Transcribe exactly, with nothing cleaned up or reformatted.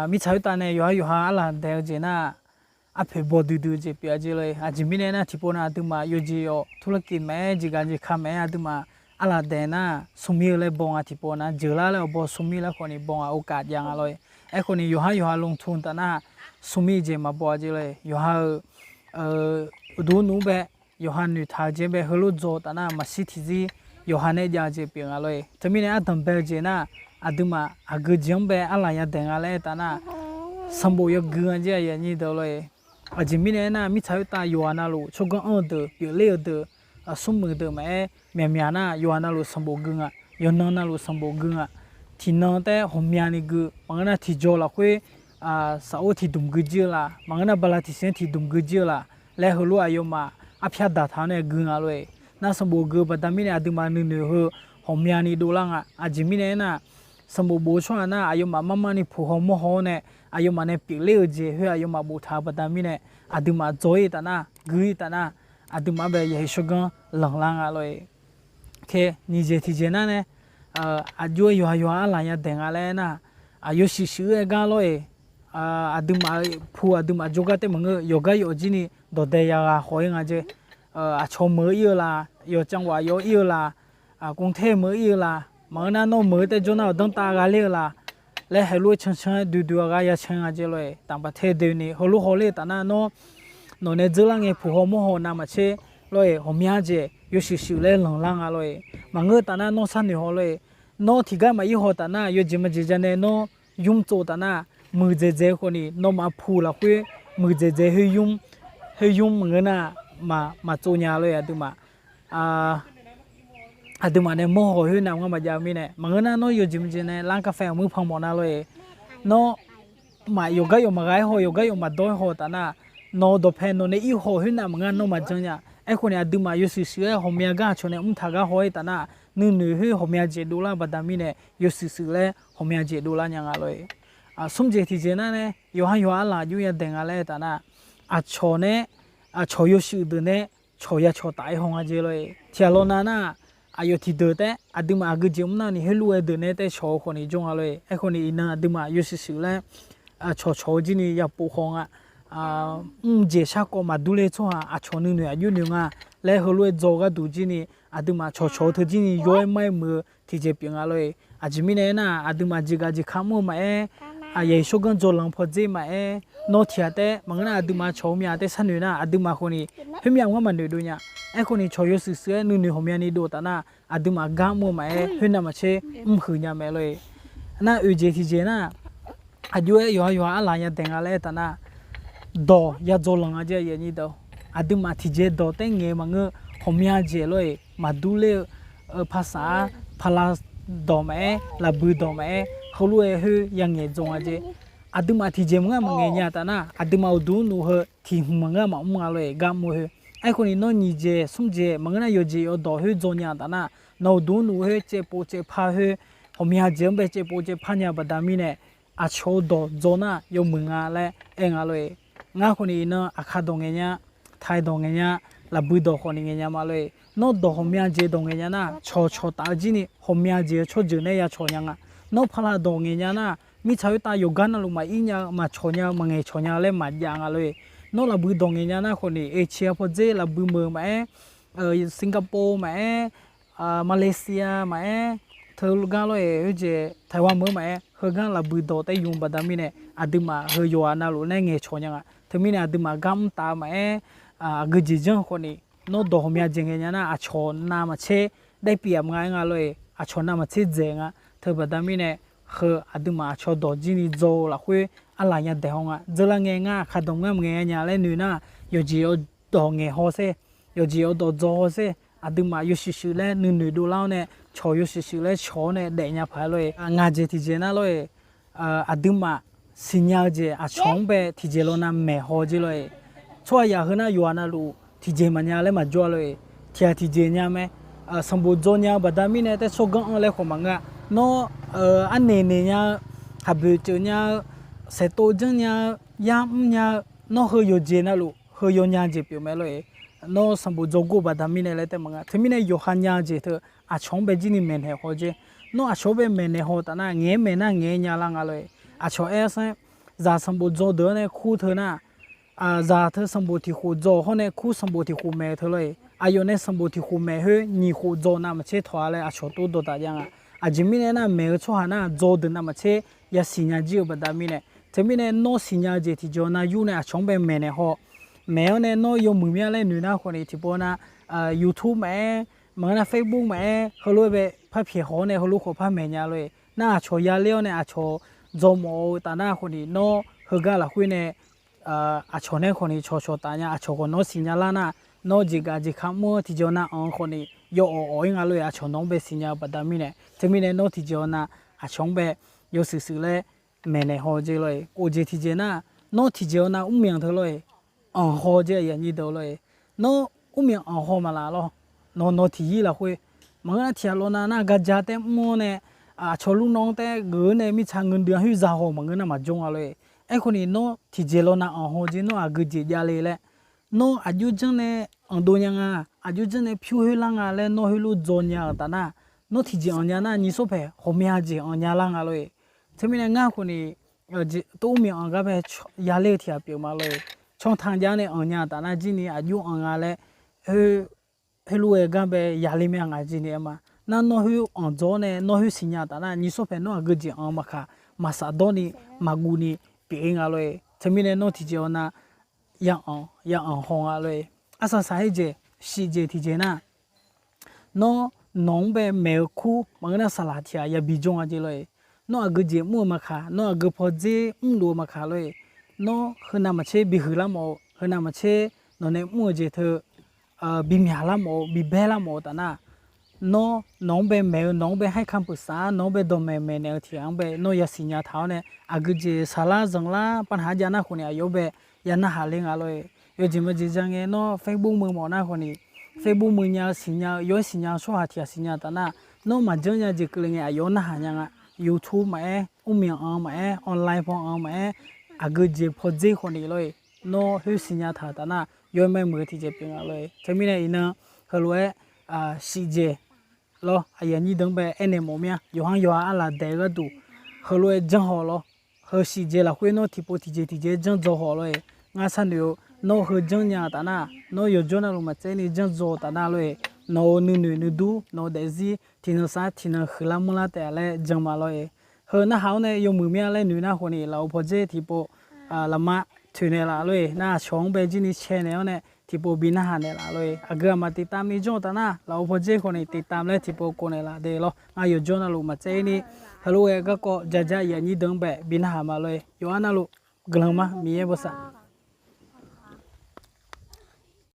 Mirtsaq khoertav nae yawqha yawqha arlaq daeq-eu jeq nar, arpoeq baw duidui-eu jeq pyeuf-a jeq lor-e. Aqjeq mirnae aernar, tiqpov nav aqduimaf yawjeq yawq ธุรกิจ mae-aer, jeqgaq jeqka mae-aer, aqduimaf arlaq daeq nar, smrmir-eu laer baw nga. Tiqpov nav jeuqlar laer awqbaw smrmir laer khawf ni baw nga, โอกาส jav nga lor-e. Aerkhawf ni yawqha yawqha ลงทุน taf nar, smrmir jeq maqbaw-a jeq lor-e. Yawqha-euq uqduq nmr bae, yawqha noeqtaq-eu jeq-anr bae heulof dzaw-eu taf nar, maqshir tiqzir yawqha nae jav-eu jeq pyeuf nga lor-e. Teumirnae ardanq bae-eu jeq nar, aqduimaf aqgeu jeq-anr bae arlaq yadaeq nga laer aer taf nar, sanqbof yawgui nga jeq aqyuif aqnyir deuq lor-e. Aqjeq mirnae aernar, mirtsaq khoertav yawqha navluf tsawrganr anr-eu deuq, pyeufler-eu deuq, smrmuiq deuq maqaer, myaqmyaq nar yawqha navluf sanqbof gui nga, yawqnan navluf sanqbof gui nga. Tiqnan taef-aer ghawqmyani gui, maqngeur nar tiqjaw lafkhoer safor tiqdmq gui jir-eu la, maqngeur nar bala tiqsiq-anr tiqdmq gui jir-eu la laer heulof aqyawfmaf arpyar daqtaq-awr nae gui nga lor-e. Nar sanqbof gui-eu baqda mirnae aqduimaf nuinoeq heu ghawqmyani dovlar nga. Aqjeq mirnae aernar, sanqbof bof-eu tsawrhaq nar aqyawfmaf marmarni puq haw mawr haw-awr nae, aqyawfmaf nae pyeufler-eu jeq khoer aqyawfmaf boftaq-eu baqda mirnae, aqduimaf dzaw-ir taf nar, gui-ir taf nar, aqduimaf-anr bae yaqsur ganr lanqlar nga lor-e. Nyiq jeq tiqjeq nar nae, aqjox-aer yawqha yawqha arlaq yadaeq nga laer aernar, aqyawf shuif shuif-aer gar lor-e. Aqduimaf pu aqduimaf jawrgar taef maqngeur, yawqgar yawf jir ni dawqdae ya ghaq haw-ir nga jeq. Aqcawq meuq-eu ir-eu la, yawqcanq waf yawf ir-eu la, กรุงเทพ meuq-eu ir-eu la, maqngeur nar nawr meuq-eu taef jawr nar-awq danrtav gha ler-eu la laer heulof-aer cancan-aer duidui-a gar ya can nga jeq lor-e. ต่างประเทศ doeni heulof hawler-eu taf nar nawr, nawq nae dzeurlar ngae puq haw mawr haw navmaqtser lor-e, ghawqmya jeq yawshuif shuif laer lanqlar nga lor-e. Maqngeur taf nar nawr sharnoeq haw lor-e. Nawr tiqgar maqir haw taf nar yawjeq maqjeq ja nae nawr ymr tsov taf nar, muiqdzaeq dzaeq-eu khawf ni nawmaf pu lafkhoer muiqdzaeq dzaeq khoer ymr, khoer ymr maqngeur nar maqtsov nya lor-e aqduimaf. Aqduimaf nae mawr haw khoer navmaqngar maqjav-eu mirnae, maqngeur nar nawr yawjeq maqjeq nae ร้านกาแฟ aqmuir panq mawf nar lor-e. Nawr maq yawqgar yawf maqgha-aer haw, yawqgar yawf maqdawr-aer haw taf nar, nawq-eu dawqpae nawq nae ir haw khoer navmaqngar nawr maqjan nya. Aerkhawf ni aqduimaf yawshuif shuif-aer ghawqmya gar aqcawq nae mr taq gar haw-ir taf nar, nuinoeq khoer ghawqmya jeq dovlar-eu baqda mirnae yawshuif shuif laer ghawqmya jeq dovlar nya nga lor-e. Smr jeq tiqjeq nar nae yawqha yawqha arlaq jov yadaeq nga laer aer taf nar, aqcawq nae aqcawq yawshuif deuq nae cawq ya cawq taf-aer haw nga jeq lor-e. Tiqghaq lawnav nar, aqyawf tiqdeuq taef-aer aqduimaf aqgeujeq mr nar ni heulof-aer deuq nae taef-aer cawq-eu khawf ni jawr nga lor-e. Aerkhawf ni iqnan aqduimaf yawshuif shuif laer cawqcawq-eu jir ni ya pov haw nga. Mr jeq sharkawv maqdur ler tsawrhaq aqcawq nuinoeq aqjox noeq nga laer heulof-aer dzaw gharduq jir ni, aqduimaf cawqcawq-eu teu jir ni yaw-aer mar-aer muiq-eu tiqjeq pyeuf nga lor-e. Aqjeq mirnae aernar, aqduimaf jeqgaq jeqka mr-eu maqaer, aqyuif aqnyir tsawrganr jawrlanq pawdzer maqaer, nawr tiqghaq taef maqngeur nar aqduimaf cawq-eu mya taef sharnoeq nar aqduimaf khawf ni khoermyav ngar maqnoeq dov nya. Aerkhawf ni cawq yawshuif shuif-aer nuinoeq ghawqmyani dov taf nar, aqduimaf gar mr-eu maqaer khoer navmaqtser mrhuiq nya mae lor-e. Nar oeq jeq tiqjeq nar, aqjox-aer yawqha yawqha arlaq yadaeq nga laer aer taf nar, dawq ya dzaw lanq nga jeq aqyuif aqnyir deuq. Aqduimaf tiqjeq dawq taef ngaeq-eu maqngeur, ghawqmya jeq lor-e, maqdur ler-eu, paqsaq-ar, paqlav dawq maqaer, lafbui dawq maqaer, heulof-aer khoer ya ngaeq dzaw nga jeq. Aqduimaf tiqjeq maqngeur maqngaeq nya taf nar, aqduimaf uqduq nuf heu tiq hmq maqngeur maqmr nga lor-e gar mr-eu khoer. Aerkhawf ni nawr nyiq jeq smr jeq maqngeur nar yawqjeq yawqdawq khoer dzaw nya taf nar, nawq uqduq nuf khoer caevpov caevpar khoer, ghawqmya jeq-anr bae caevpov caevpar nya baqda mirnae, aqcawq-eu dawq dzaw nar yawmuiq nga laer aer nga lor-e. Ngar khawf ni iqnan Aqkaq dawq ngaeq nya, Taiq dawq ngaeq nya, lafbui dawq khawf ni ngaeq nya ma lor-e. Nawr dawq ghawqmya jeq dawq ngaeq nya nar, cawq cawq taf-eu jir ni ghawqmya jeq-eu tsawrjeuq nae ya cawq nya nga. Nawr paqlav dawq ngaeq nya nar, mirtsaq khoertav yawqgar navluf maqir nya-eu, maqcawq nya-eu, maqngaeq cawq nya-eu laer maqjav nga lor-e. Nawr lafbui dawq ngaeq nya nar khawf ni, Asia pawdzer lafbui meuq maqaer, Singapore maqaer, Malaysia maqaer, teugar lor-e, khoerjeq Taiwan meuq maqaer, heugar lafbui dawq taef yur baqda mirnae, aqduimaf heu yawqghaq navluf nae ngaeqcawq nya nga. Teumirnae aqduimaf gar mr taf-eu maqaer, aqgeujeq janr khawf ni, nawr dawq ghawqmya jeq ngaeq nya nar, aqcawq navmaqtser daefpyeuf-aq maqnga aer nga lor-e, aqcawq navmaqtser dzaeq nga. Teubaqda mirnae, heu aqduimaf aqcawq dawq jir ni dzaw-eu lafkhoer arlaq yadaeq haw nga. Dzeurlar ngae ngar Aqkaq dawq ngar maqngaeq nya laer noeq nar, yawqjeq yawdawq ngaeq haw sher, yawqjeq yawdawq dzaw haw sher, aqduimaf yawshuif shuif laer nuinoeq dovlar-awr nae, cawq yawshuif shuif laer cawq-awr nae daefnya paq-aer lor-e. Ngaq jeq tiqjeq nar lor-e, aqduimaf siqnya-eu jeq aqcawq-anr bae tiqjeq lawnav maeqhaw jer lor-e. Tsawrhaqzaq heu nar yawqghaq navluf tiqjeq maqnya laer maqjawr-a lor-e. Tiqghaq tiqjeq nya mae. Sanqbof dzaw nya-eu baqda mirnae taef tsawrganr anr laer khawf maqngeur-a. Nawr arnaeq naeq nya-eu, khaqboeq ceuf nya-eu, saeqtov janr nya-eu, yar mr nya-eu, nawr heu yawqjeq navluf heu yawnya jeq pyeuf mae lor-e. Nawr sanqbof dzaw gor baqda mirnae laer taef maqngeur-a. Teumirnae yawqha nya-eu jeq teu aqcawq-anr bae jir ni maeqnaeq haw jer. Nawr aqcawq-anr bae maeqnaeq haw taf nar, ngaeq-aer maeq nar ngaeq-aer nya lar nga lor-e. Aqcawq aer-awr sanr-aer, zaq sanqbof dzaw deuq-anr nae kur teu nar, zaq teu sanqbof tiq khof dzaw hawr nae kur sanqbof tiq khof maeq-eu teu lor-eq. Aqyawf nae sanqbof tiq khof maeq khoer nyiq khof dzaw navmaqtser tawq-a laer aqcawq tov dawqdaq jav nga. Aqjeq mirnae nar, maeq-eu tsawrhaq nar dzaw deuq navmaqtser yasiq nya jir-eu baqda mirnae. Teumirnae nawr siqnya-eu jeq tiqjeq-awr nar yur nae aqcawq-anr bae maeqnaeq haw. Maeq-awr nae nawr yawmuiq mya laer noeq nar khawf ni tiqpov nar, YouTube maqaer, maqngeur nar Facebook maqaer, heulof-aer bae par pyaeq haw-awr nae heulof khawf par maeq nya lor-eq. Nar aqcawq yaler-awr nae aqcawq dzaw mawf-eu taf nar khawf ni nawr heugar lafkhoer nae aqcawq nae khawf ni cawqcawq taf nya, aqcawq khawf nawr siqnya lar nar, nawr jeqgaf jeq ka mr-eu tiqjeq-awr nar anq-eu khawf ni yawawq awq-ir nga lor-eq. Aqcawq nawq-anr bae siqnya-eu baqda mirnae, teumirnae nawr tiqjeq-awr nar aqcawq-anr bae yawshuif shuif laer maeqnaeq haw jeq lor-eq. Oq jeq tiqjeq nar, nawr tiqjeq-awr nar mrmyanq teu lor-eq. Anq haw jeq aqyuif aqnyir deuq lor-eq. Nawr mrmyanq anq haw maqlaf lor. Nawq nawq tiq yir lafkhoer maqngeur nar tiq ghaq lawv nav nar gaja taer mr-awr nae, aqcawq luf nawq-anr taer geuf-eu nae mirtsaq ngeur dui-anr khoer za haw maqngeur nar maqjawr nga lor-eq. Aerkhawf ni nawr tiqjeq lawv nav anq haw jeq nawr aqgeu jeq javle laer, nawr aqjox janr nae anqdov nya nga, aqjox janr nae pyur khoer lar nga laer nawr heulof dzaw nya-euq taf nar, nawr tiqjeq anq nya nar nyiq sawr paeq ghawqmya jeq anq nya lar nga lor-eq. Teumirnae ngar khawf ni tov myanq anq gar bae yaler-eu tiq ghaq pyeuf ma lor-eq. Canrtanq jav nae anq nya taf nar jir ni aqjox anq nga laer, heulof-aer gar bae yaler mya nga jir ni aer ma. Nar nawr khoer anq dzaw-awr nae nawr khoer siqnya taf nar nyiq sawr paeq nawr aqgeu jeq anq maqkaq, maqsaf dawr ni, maqguv ni pyeuf-ir nga lor-eq. Teumirnae nawr tiqjeq-awr nar ya anq haw nga lor-eq. Arsaq saq-aer jeq, shif jeq tiqjeq nar, nawr nawq-anr bae maeq-eu kur maqngeur nar saqlaq tiq ghaq yabi jawr nga jeq lor-eq. Nawr aqgeu jeq mr-eu maqkaq, nawr aqgeu pawdzer mrluf-eu maqkaq lor-eq. Nawr heu navmaqtser bihuiq lar mawf-eu, heu navmaqtser nawq nae mr-eu jeq teu bimyaq lar mawf-eu, bibaer lar mawf-eu taf nar, nawr nawq-anr bae maeq-eu, nawq-anr bae haer kampuiq saf-ar, nawq-anr bae dawqmaeq maeqnaeq-eu tiq ghaq-anr bae nawr yasiq nya taq-awr nae aqgeu jeq saqlar zanqlar pavnaq-ar jav nar khawf ni aqyawf-anr bae ya narhaq le nga lor-eq. Yawjeq maqjeq ja ngae nawr Facebook muiq mawf nar khawf ni, Facebook muiq nya-eu siqnya-eu, yawf-aer siqnya-eu tsawrhaq tiq ghaq siqnya taf nar, nawr maqjanr nya jeq keuvle ngae aqyawf-anr narhaq nya nga. YouTube maqaer, mrmyanq anq maqaer, online paw anq maqaer, aqgeu jeq pawdzer khawf ni lor-eq. Nawr khoer siqnya taq-euq taf nar yawf-aer maer muiq-eu tiqjeq pyeuf nga lor-eq. Teumirnae iqnan heulof-aer shif jeq lawr, aqyuif aqnyir deuq-anr bae aernaeq mawf mir-a. Yawqha yawqha arlaq daeq-eu gharduq heulof-aer janr haw lawr. Heu shif jeq lafkhoer nawr tiqpov tiqjeq tiqjeq janr dzaw haw lor-eq. Ngar sharnoeq-eu, nawr heu janr nya-eu taf nar, nawr yawqjawr navluf maqtser ni janr dzaw-eu taf nar lor-eq. Nawq-euq nuinoeq nuidur, nawq-eu daefzir tiqnan sar tiqnan huiqlar manrlar taef-a laer jan ma lor-eq. Heu narhaq-awr nae yawmuiq mir-a laer noeq nar khawf ni lafov pawdzer tiqpov lafma toeqnaeq laf lor-eq. Nar aqcawq-anr bae jir ni shaenaeq-awr nae tiqpov bi narhaq naeqlaf lor-eq. Aqgeu aqmaf tiqtam ni janr-eu taf nar lafov pawdzer khawf ni tiqtam laer tiqpov kovnaeq laf de lawr. Ngar yawqjawr navluf maqtser ni heulof-aer garkawv jaja aqyuif aqnyir deuq-anr bae bi narhaq ma lor-eq. Yawqha navluf guiqlanq ma Miqyaer bosav.